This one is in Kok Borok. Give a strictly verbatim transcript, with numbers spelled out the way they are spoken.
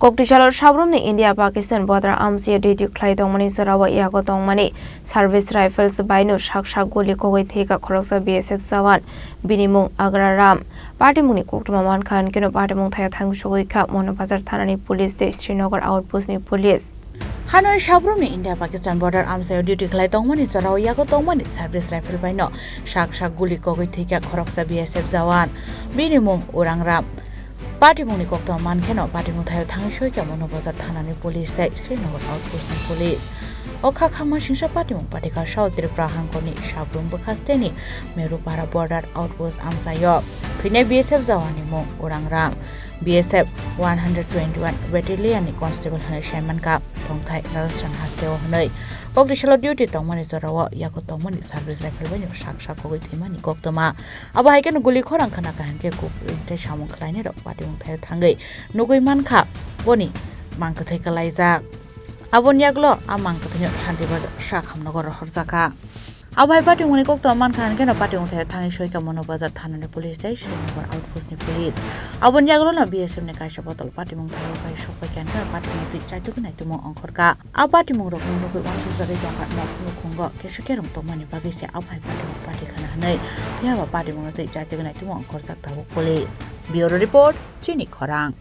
Koktisalo sabrumni India Pakistan border amchio duty khlai tongmani jorao yago tongmani service rifles baino sak sak guli kogwi thwikha khoroksa B S F jawan, bini mung Agra Ram. Patimungni koktwma mankha, hinkhe no patimung thaio thangwi sogwi kha Mono Bazar thanani police tei Srinagar outpost ni police. Hanoi sabrumni India Pakistan border amchaio duty khlai tongmani jorao yago tongmani service rifle baino sak sak guli kogwi thwikha khoroksa B S F jawan, bini mung Urang Ram. Patimungni koktwma mankheno patimung thaio thangwi soikha Mono Bazar thanani police tei Srinagar outpost ni police. O kha khama singsa patimung patikha South Tripura hangkorni sabrum bwkhasteni Merupara border outpost amchaio. Thwinai B S F jawanni mung Urang Ram, B S F one hundred twenty-one battalion ni constable hwnwi saimankha, tongthai Rajasthan hasteo hwnwi. Koktisalo duty tongmani jorao yago tongmani service rifle baino sak sak kogwi thwimani koktwma. Abo hai kheno guli khorang khna kaham khe kuk tei samung khlainai rok patimung thaio thangwi nugwi mankha, boni mang kwthwi kwlaijak. Aboni yagulo a mang kwthwino Shanti Bazar sakhamnogo rohorjakha. Abo hai patimungni koktwma mankha, hinkhe no patimung thaio thangwi soikha Mono Bazar thanani police tei Srinagar outpost ni police. Aboni yagulo no B S F ni kaisa botol patimung thaio bai sokpai kha, hinkhe patimung twi chaitugwi naitumung ongkhorkha. A patimung rokno nugwi uansukjagwi tongkha nok nukhungo kisa kerong tongmani bagwi se abo hai patimung patikhana hwnwi. Phiya ba patimungno twi chaitugwi naitumung ongkhorjak tabuk police. Bureau report, Chini Khorang.